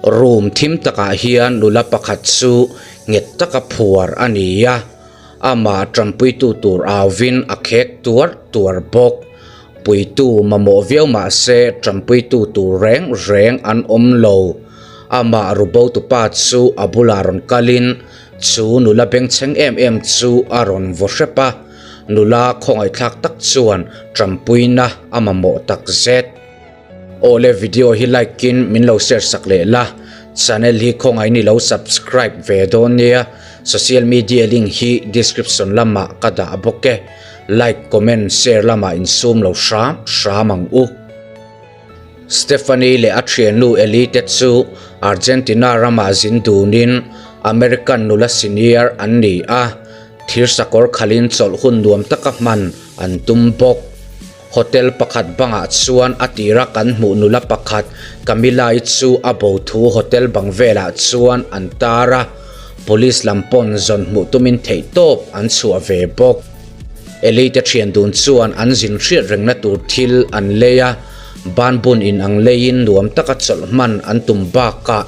Room thim takah hian nula pakhat chu nghet taka phuar a ni a, amah tanpuitu tur auvin a khek tuar tuar bawk. Puitu mamawh viau mah se tanpuitu tur reng reng an awm lo. Amah rubotupa chu a bulah rawn kalin chu nula bengchheng em em chu a rawn vaw hrep a, nula khawngaihthlak tak chuan tanpuina a mamawh takzet. Awle video hi like in min lo share sak leh la, channel hi khawngaih ni lo subscribe ve dawn nia, social media link hi description lamah ka dah bawk e, like comment share lamah insum lo hram hram ang u. Stephanie leh a thiannu Ellie te chu Argentina ramah zin dunin American nula senior an ni a, thirsakawr khalin chawlh hun nuam taka hman an tum bawk. Hotel pakhat bangah chuan a tira kan hmuh nula pakhat Camilla-i chu a bo thu hotel bang velah chuan an tar a, police lam pawn zawn hmuh tumin theihtawp an chhuah ve bawk. Eli te thian dun chuan an zin hriat rengna tur thil an lei a, banbun in ang leiin nuam taka chawlh hman an tum bakah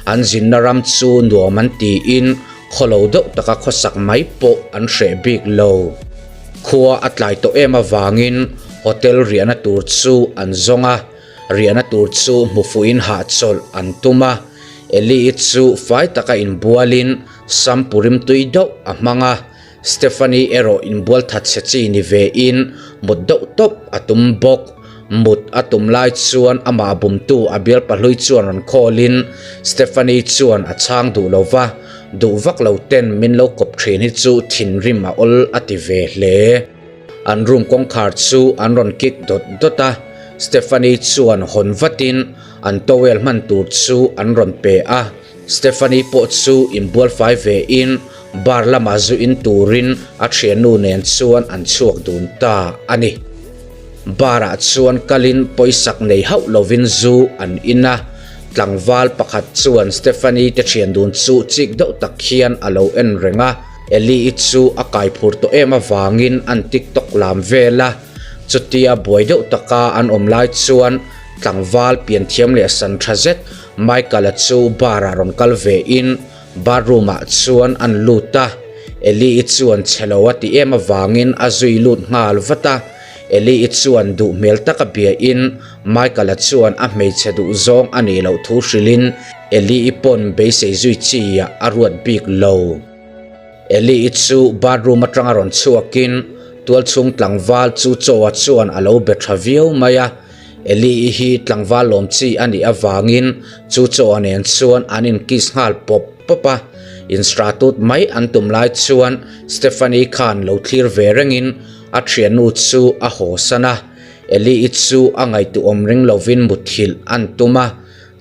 an zinna ram chu nuam an tiin khawlo deuh taka khawsak mai pawh an hreh bik lo. Khua a tlai tawh em avangin hotel riahna tur chu an zawng a, riahna tur chu hmu fuhin hahchawlh an tum a. Eli-i chu fai taka inbualin sam purim tui deuh a hmang a, Stephanie erawh inbual that chhe chi ni vein mut deuh tawp a tum bawk. Mut a tum lai chuan amah bumtu a bial pahlui chuan rawn call-in Stephanie chuan a chhang duh lo va, duh vak lo ten min lo kawp thin hi chu thinrim a awl a ti ve hle. An room kawngkhar chu an rawn kick dawt dawt a, Stephanie chuan hawn vatin an towel hman tur chu an rawn pe a. Stephanie pawh chu inbual fai vein bar lamah zu in turin a thiannu nen chuan an chhuak dun ta a ni. Bar ah chuan kalin pawisak nei hauh lovin zu an in a, tlangval pakhat chuan Stephanie te thian dun chu chik deuh tak hian a lo en reng a, Ellie-i chu a kai phur tawh em avangin an tiktok lam vel a, chutia buai deuh taka an awm lai chuan tlangval pianthiam leh san tha zet Michael-a chu bar ah rawn kal ve in bathroom ah chuan an lut a, Ellie-i chuan chhe lo a ti em avangin a zui lut nghal vat a, Ellie-i chuan duh hmel taka bia in Michael-a chuan a hmeichhe duh zawng a nih loh thu hrilhin Ellie-i pawn beisei zui chi ah a ruat bik lo. Ellie-i chu bathroom atanga rawn chhuakin tualchhung tlangval chu chaw-a chuan a lo be tha viau mai a, Ellie-i hi tlangval lawm chi a nih avangin chu chaw nen chuan an in kiss nghal pawp pawp a, instratut mai an tum lai chuan Stephanie khan lo thlir ve rengin a thiannu chu a haw san a, Ellie-i chu a ngaihtuahawm ring lovin muthilh an tum a.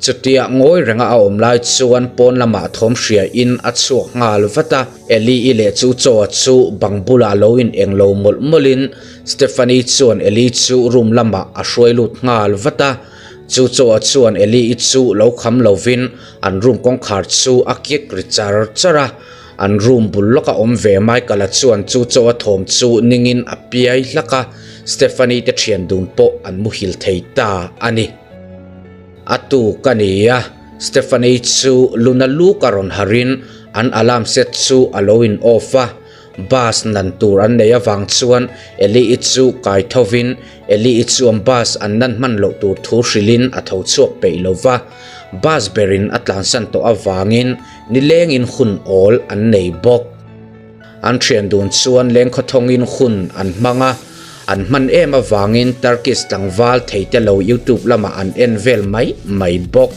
Chutia ngawi renga a awm lai chuan pawn lamah thawm hria in a chhuak nghal vat a, Ellie-i leh chu chaw chu bang bulah lo in eng lo mawlh mawlh in Stephanie chuan Ellie chu room lamah a hruai lut nghal vat a, chu chaw chuan Ellie-i chu lo kham lovin an room kawngkhar chu a kik ri char char a, an room bul lawka awm ve Michael-a chuan chu chaw a thawm chu ningin a piai hlak a, Stephanie te thian dun pawh an muhil thei ta a ni. A tuk a ni a, Stephanie chu luna luk a rawn harin an alarm set chu a lo in off a, bus nan tur an nei avang chuan Ellie-i chu kai thovin Ellie-i chuan bus an nan hman loh tur thu hrilhin a tho chhuak peih lo va, bus berin a tlansan tawh avangin nilengin hun awl an nei bawk. An thian dun chuan lengkhawthawngin hun an hmang a, an hman em avangin Turkish tlangval theite lo YouTube lamah an en vel mai mai bawk.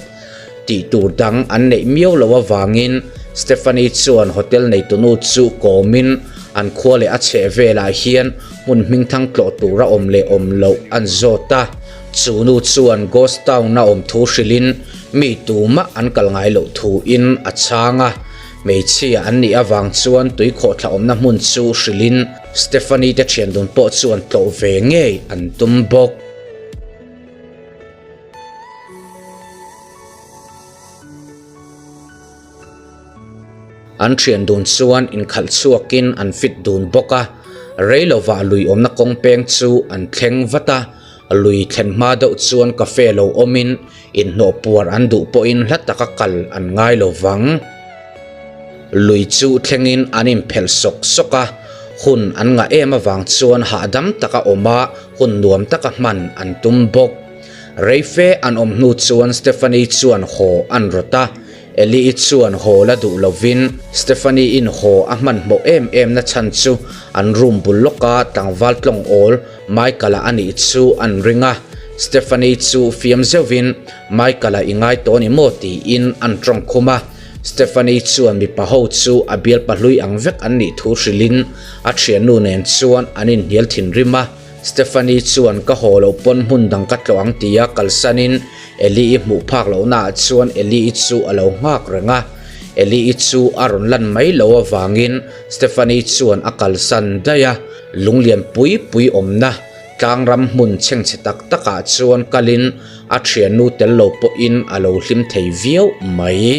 Tih tur dang an neih miau lo avangin Stephanie chuan hotel neitunu chu kawmin an khua leh a chheh velah hian hmun hmingthang tlawh tur a awm leh awm loh an zawt a. Chu nu chuan ghost town a awm thu hrilhin mi tumah an kal ngai loh thuin a chhang a. Hmeichhia an nih avang chuan tui khawhthla awmna hmun chu hrilhin Stephanie te thian dun pawh chuan tlawh ve ngei an tum bawk. An thian dun chuan inkhalh chhuakin an fit dun bawk a, rei lovah lui awmna kawng peng chu an thleng vat a. Lui thlen hma deuh chuan cafe lo awmin inhnawh puar an duh pawhin hla taka kal an ngai lo vang. Lui chu thlengin an inphelh sawk sawk a, hun an ngah em avang chuan hahdam taka awma hun nuam taka hman an tum bawk. Reife an awm hnu chuan Stephanie chuan haw an rawt a, Eli-i chuan haw la duh lovin Stephanie-in haw a hmanhmawh em em na chhan chu an room bul lawka tlangval tlawng awl Michael-a a nih chu an ring a. Stephanie chu fiam zeuhin Michael-a i ngai tawh ni maw tiin an tawng khum a. Stephanie chuan mipa ho chu a bialpa hlui ang vek an nih thu hrilhin a thiannu nen chuan an inhnial thinrim a. Stephanie chuan ka haw loh pawn hmun dang ka tlawh ang tia kalsanin Eli-i hmuh phak lohnaah chuan Eli-i chu a lo nghak reng a. Eli-i chu a rawn lan mai lo avangin Stephanie chuan a kalsan daih a. Lunglian pui pui awmna tlangram hmun chhengchhe tak takah chuan kalin a thiannu tel lo pawhin a lo hlim thei viau mai.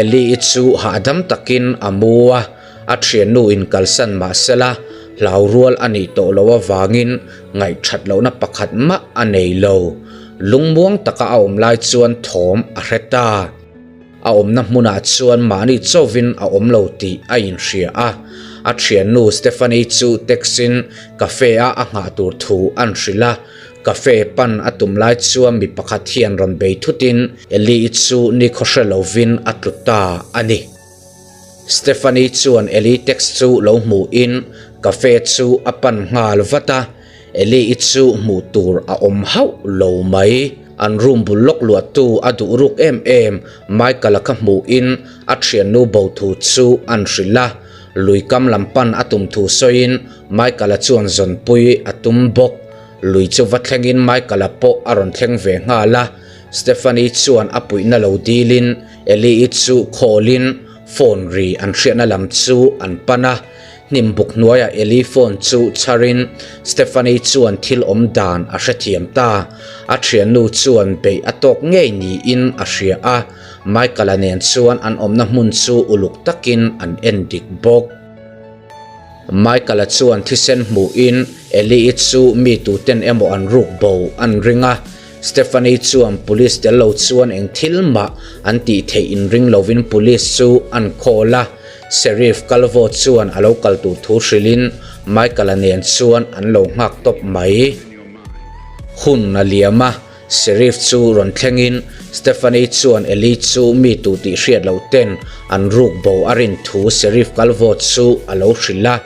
Eli-i chu hahdam takin a mu a, a thiannu in kalsan mah sela hlau rual a nih tawh loh avangin ngaihthat lohna pakhat mah a nei lo. Lungmuang taka a awm lai chuan thawm a hre ta. A awmna hmunah chuan mahni chauhin a awm lo tih a inhria a, a thiannu Stephanie chu text-in cafe-a a nghah tur thu an hrilh a. Cafe pan a tum lai chuan mi pakhat hian rawn bei thutin Eli-i chu nikhaw hre lovin a tlu ta a ni. Stephanie chuan Eli text chu lo hmuhin cafe chu a pan nghal vat a, Eli-i chu hmuh tur a awm hauh lo mai. An room bul lawk luahtu a duh ruk em em Michael-a kha hmuhin a thiannu bo thu chu an hrilh a, lui kam lam pan a tum thu sawiin Michael-a chuan zawnpui a tum bawk. Lui chu va thlengin Michael-a pawh a rawn thleng ve nghal a, Stephanie chuan a puihna lo dilin Eli-i chu khawlin phone ri an hriatna lam chu an pan a. Hnim buk hnuaiah Eli phone chu chharin Stephanie chuan thil awm dan a hrethiam ta. A thiannu chuan beih a tawk ngei niin a hria a, Michael-a nen chuan an awmna hmun chu uluk takin an en dik bawk. Michael-a chuan thisen hmuhin Eli-i chu mi tuten emaw an ruk bo an ring a, Stephanie chuan police tel lo chuan eng thil mah an tih theih inring lovin police chu an call a, Sheriff Calvo chuan a lo kal tur thu hrilhin Michael-a nen chuan an lo nghak tawp mai. Hun a liam a, Sheriff chu rawn thlengin Stephanie chuan Eli chu mi tu tih hriat loh ten an ruk bo a rin thu Sheriff Calvo chu a lo hrilh a.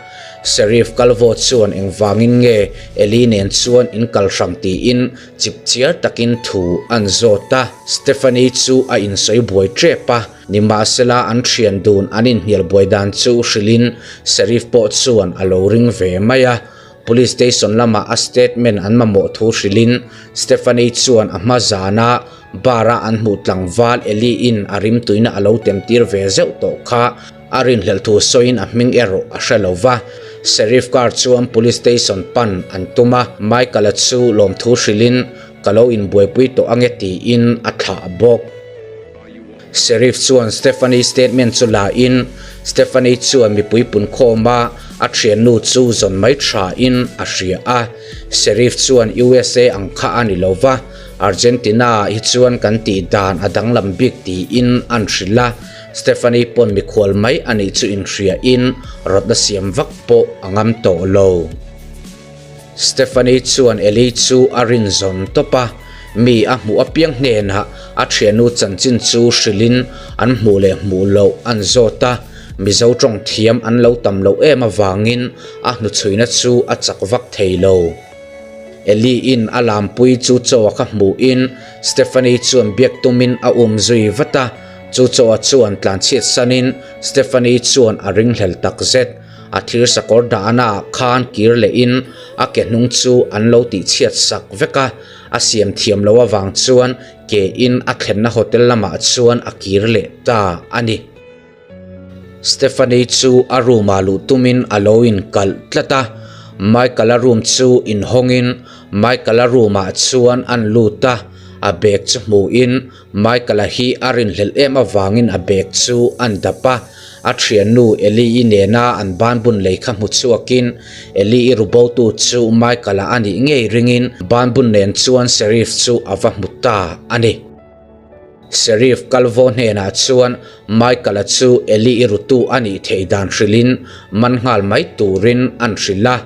Sheriff Calvo chuan engvangin nge Eli nen chuan in kal hrang tiin chip chiar takin thu an zawt a. Stephanie chu a insawi buai tep a, nimahsela an thian dun an inhnial buai dan chu hrilhin Sheriff pawh chuan a lo ring ve mai a. Police station lamah a statement an mamawh thu hrilhin Stephanie chuan a hma zana bar-a an hmuh tlangval Ellie-in a rimtuina a lo temtir ve zeuh tawh kha a rinhlelh thu sawiin a hming erawh a hre lo va. Sheriff car chuan police station pan an tum a, Michael-a chu lawmthu hrilhin ka lo inbuaipui tawh ange tiin a thlah bawk. Sheriff chuan Stephanie statement chu la in, Stephanie chuan mipui punkhawm a a thiannu chu zawn mai tha in a hria a. Sheriff chuan USA ang kha a ni lo va, Argentina ah hi chuan kan tih dan a danglam bik tiin an hrilh a. Stephanie pawn mikhual mai a nih chu inhria in rawtna siam vak pawh a ngam tawh lo. Stephanie chuan Ellie chu a rin zawn tawp a, mi a hmuh apiang hnenah a thiannu chanchin chu hrilhin an hmuh leh hmuh loh an zawt a, Mizo tawng thiam an lo tam loh em avangin a hnuchhuina chu a chak vak thei lo. Ellie-in a lampui chu chaw a kha hmuhin Stephanie chuan biak tumin a um zui vat a, chu chaw a chuan tlanchhiat sanin Stephanie chuan a ringhlel takzet. A thir sakawr dahna ah khan kir lehin a ke hnung chu an lo tihchhiat sak vek a, a siam thiam loh avang chuan ke in a thlenna hotel lamah chuan a kir leh ta a ni. Stephanie chu a room ah luh tumin a lo inkalh tlat a, Michael-a room chu inhawngin Michael-a room ah chuan an lut a, a bag chu hmuhin Michael-a hi a rinhlelh em avangin a bag chu an dap a. A thiannu Eli-i nena an banbun lei kha hmu chhuakin Eli-i rubotu chu Michael-a a nih ngei ringin banbun nen chuan Sheriff chu a va hmu ta a ni. Sheriff Calvo hnenah chuan Michael-a chu Eli-i rutu a nih theih dan hrilhin man nghal mai turin an hrilh a.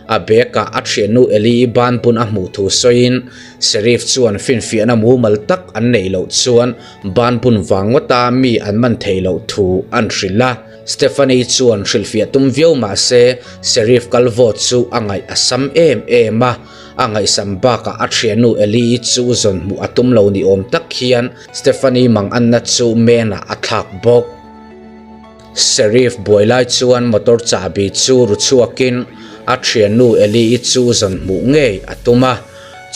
A bag-ah a thiannu Eli-i banbun a hmuh thu sawiin Sheriff chuan finfiahna mumal tak an neih loh chuan banbun vang ngawta mi an man theih loh thu an hrilh a. Stephanie chuan hrilhfiah tum viau mah se Sheriff Calvo chu a ngaih a sam em em a. A ngaihsam bakah a thiannu Ellie-i chu zawn hmuh a tum lo ni awm tak hian Stephanie manganna chu Mena a thlak bawk. Sheriff buai lai chuan motor chahbi chu ru chhuakin a thiannu Ellie-i chu zawn hmuh ngei a tum a.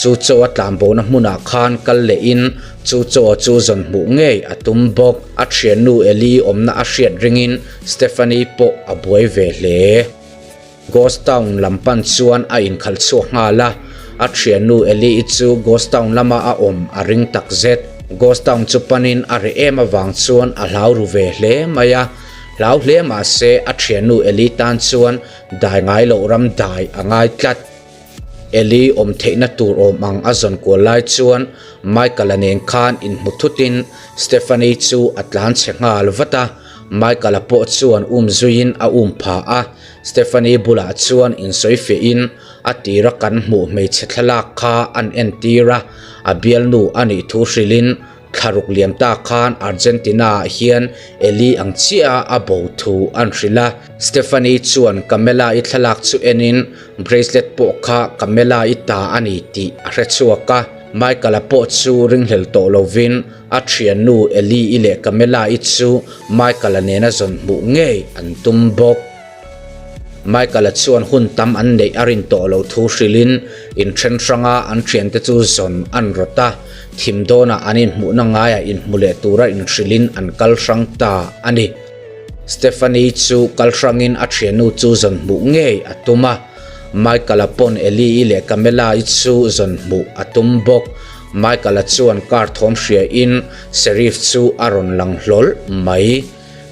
Chu chaw a tlanbohna hmunah khan kal lehin chu chaw chu zawn hmuh ngei a tum bawk. A thiannu Ellie awmna a hriat ringin Stephanie pawh a buai ve hle. Ghost Town lam pan chuan a inkhalh chhuak nghal a, a thiannu Ellie-i chu Ghost Town lama a awm a ring tak zet. Ghost Town chu panin a reh em avang chuan a hlau ru ve hle mai a, hlau hle mah se a thiannu Ellie tan chuan dai ngai loh ram dai a ngai tlat. Ellie awm theihna tur awm ang a zawn kual lai chuan Michael-a nen khan inhmu thutin Stephanie chu a tlan chhe nghal vat a, Michael-a pawh chuan um zuiin a um pha a, Stephanie bulah chuan insawi fiahin a tira kan hmuh hmeichhe thlalak kha an entir a, a bialnu a nih thu hrilhin Thlaruk liam ta khan Argentina ah hian Eli ang chiah a bo thu an hrilh a. Stephanie chuan Camilla-i thlalak chu enin bracelet pawh kha Camilla-i ta a ni tih a hre chhuak a. Michael-a pawh chu ringhlel tawh lovin a thiannu Eli-i leh Camilla-i chu Michael-a nena zawn hmuh ngei an tum bawk. Michael-a chuan hun tam an neih a rin tawh loh thu hrilhin inthen hranga an thiante chu zawn an rawt a, thim dawnah an inhmuhna ngaiah inhmu leh tura inhrilhin an kal hrang ta a ni. Stephanie chu kal hrangin a thiannu chu zawn hmuh ngei a tum a, Michael-a pawn Ellie-i leh Camilla-i chu zawn hmuh a tum bawk. Michael-a chuan car thawm hriain Sheriff chu a rawn lang hlawl mai.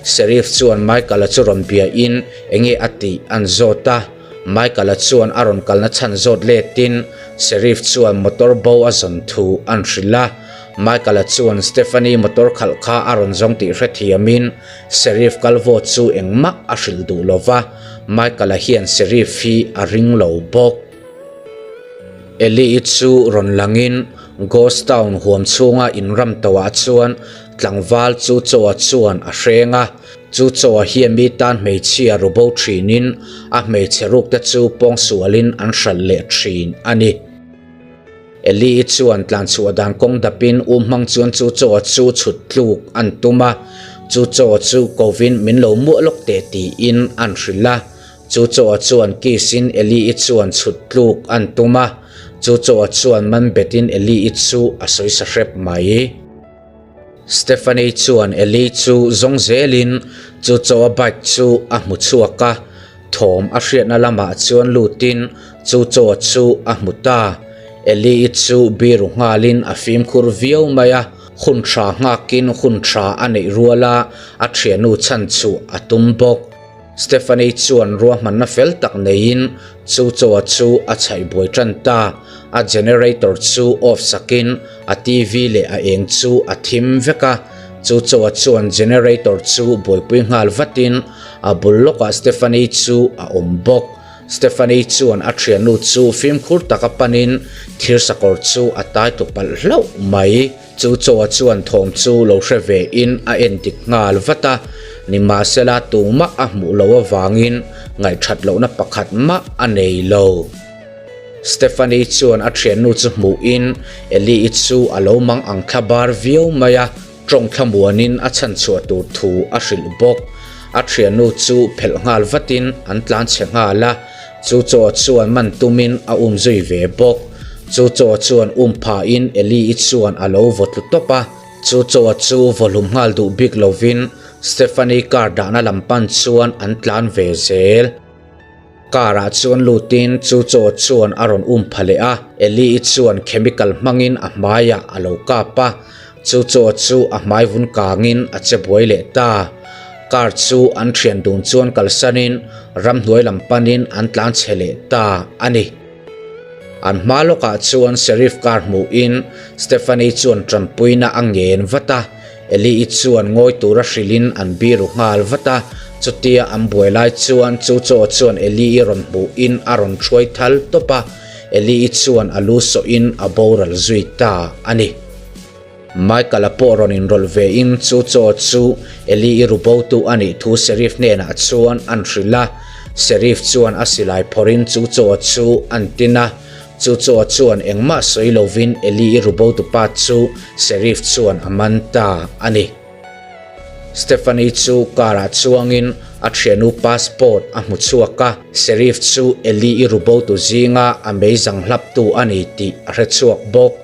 Sheriff chuan Michael-a chu rawn biain enge a tih an zawt a, Michael-a chuan a rawn kalna chhan zawt letin Sheriff chuan motor bo a zawn thu an hrilh a, Michael-a chuan Stephanie motor khalh kha a rawn zawng tih hrethiamin Sheriff Calvo chu engmah a hrilh duh lo va, Michael-a hian Sheriff hi a ring lo bawk. Ellie-i chu rawn langin Ghost Town huam chhunga inram tawhah chuan Tlangval chu chaw chuan a hreng a, chu chaw hian mi tan hmeichhia ru bo thinin a hmeichhe rukte chu pawngsualin an hralh leh thin a ni. Eli-i chuan tlanchhuah dan kawng dapin um hmang chuan chu chaw chu chhut tluk an tum a, chu chaw chu kovin min lo muah lawk teh tiin an hrilh a, chu chaw chuan kiss-in Eli-i chuan chhut tluk an tum a, chu chaw chuan man betin Eli-i chu a sawi sa hrep mai. Stephanie chuan Ellie chu zawng zelin chu chaw a bike chu a hmu chhuak a, thawm a hriatna lamah chuan lutin chu chaw chu a hmu ta. Ellie chu biru nghalin a fimkhur viau mai a, hun tha nghakin hun tha a neih ruala a thiannu chhan chu a tum bawk. Stephanie chuan ruahmanna fel tak neiin chu chaw chu a chhaih buai tan ta. A generator chu off sakin a TV leh a eng chu a thim vek a. Chu chaw chuan generator chu buaipui nghal vatin a bul lawkah Stephanie chu a awm bawk. Stephanie chuan a thiannu chu fimkhur taka panin thirsakawr chu a tai tlu palh hlauh mai. Chu chaw chuan thawm chu lo hre ve in a en dik nghal vat a, nimahsela tumah a hmuh loh avangin ngaihthat lohna pakhat mah a nei lo. Stephanie chuan a thiannu chu hmuh in Ellie-i chu a lo mang ang thla bar viau mai a, tawng thlamuanin a chhanchhuah tur thu a hrilh bawk. A thiannu chu phelh nghal vatin an tlan chhe nghal a, Chu chaw chuan man tumin a um zui ve bawk. Chu chaw chuan um phahin Eli-i chuan a lo vaw tlu tawp a. Chu chaw chu vaw hlum nghal duh bik lovin Stephanie car dahna lam pan chuan an tlan ve zel. Car ah chuan lutin chu chaw chuan a rawn um pha leh a, Eli-i chuan chemical hmangin a hmaiah a lo kap a. Chu chaw chu a hmai vun kangin a che buai leh ta. Car chu an thian dun chuan kalsanin ramhnuai lam panin an tlan chhe leh ta a ni. An hma lawkah chuan Sheriff car hmuhin Stephanie chuan tanpuina a ngen vat a, Ellie-i chuan ngawi tura hrilhin an biru nghal vat a, chutia an buai lai chuan chu chaw chuan Ellie-i rawn hmuhin a rawn hruai thal tawp a, Ellie-i chuan a lu sawhin a boral zui ta a ni. Michael-a pawh rawn inrawlh ve in chu chaw chu Eli-i rubotu a nih thu Sheriff hnenah chuan an hrilh a. Sheriff chuan a silai phawrhin chu chaw chu an tin a. Chu chaw chuan engmah sawi lovin Eli-i rubotu pa chu Sheriff chuan a man ta a ni. Stephanie chu car-ah chuangin a thiannu passport a hmu chhuak a. Sheriff chu Eli-i rubotu zinga a meizang hlaptu a ni tih a hre chhuak bawk.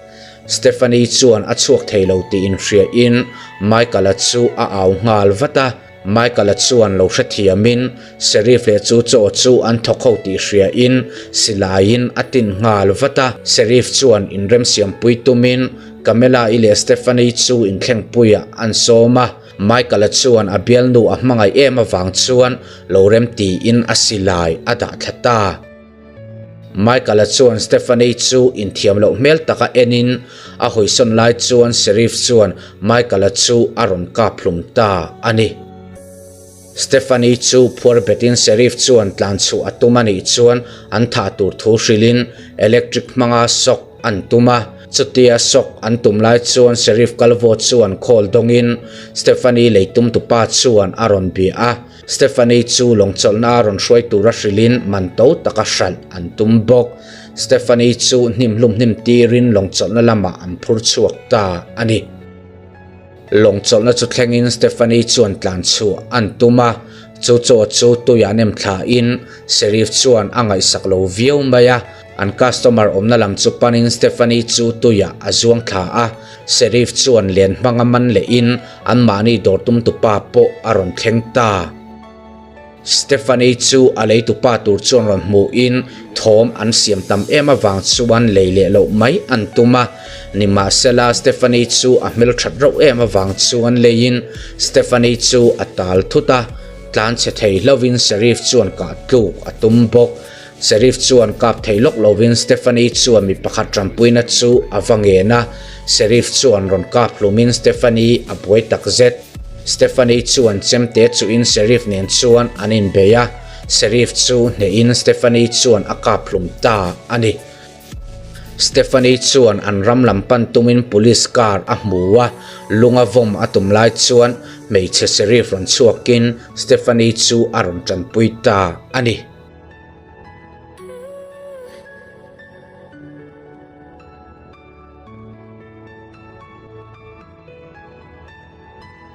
Stephanie chuan a chhuak thei lo tih inhriain Michael-a chu a au nghal vat a. Michael-a chuan lo hrethiamin Sheriff leh chu chaw chu an thawk ho tih hriain silaiin a tin nghal vat a. Sheriff chuan inremsiampui tumin Camilla-i leh Stephanie chu inthlengpuiah an sawm a. Michael-a chuan a bialnu a hmangaih em avang chuan lo remtiin a silai a dah thla ta. Michael-a chuan Stephanie chu inthiam loh hmel taka enin a hawisawn lai chuan Sheriff chuan Michael-a chu a rawn kap hlum ta a ni. Stephanie chu phuar betin Sheriff chuan tlan chhuah a tum a nih chuan an thah tur thu hrilhin electric hmanga shock an tum a. Chutia shock an tum lai chuan Sheriff Calvo chuan call dawngin Stephanie lei tumtupa chuan a rawn bia a. Stephanie chu lawngchawlhna a rawn hruai tura hrilhin man to taka hralh an tum bawk. Stephanie chu hnim hlum hnim tirin lawngchawlhna lamah an phur chhuak ta a ni. Lawngchawlhna chu thlengin Stephanie chuan tlan chhuah an tum a, chu chaw chu tuiah nem thlain Sheriff chuan a ngaihsak lo viau mai a. An customer awmna lam chu panin Stephanie chu tuiah a zuang thla a, Sheriff chuan len hmanga man lehin anmahni dawr tumtupa pawh a rawn thleng ta. Stephanie chu a leitupa tur chuan rawn hmuhin thawm an siam tam em avang chuan lei leh loh mai an tum a, nimahsela Stephanie chu a hmelthat reuh em avang chuan leiin Stephanie chu a tal thut a, tlanchhe thei hlauhin Sheriff chuan kah tluk a tum bawk. Sheriff chuan kap thei lawk lovin Stephanie chuan mi pakhat tanpuina chu a va ngen a, Sheriff chuan rawn kap hlumin Stephanie a buai tak zet. Stephanie chuan chemte chuhin Sheriff nen chuan an inbei a, Sheriff chu hnehin Stephanie chuan a kap hlum ta a ni. Stephanie chuan an ram lam pan tumin police car a hmu a, lunga vawm a tum lai chuan hmeichhe Sheriff rawn chhuakin Stephanie chu a rawn tanpui ta a ni.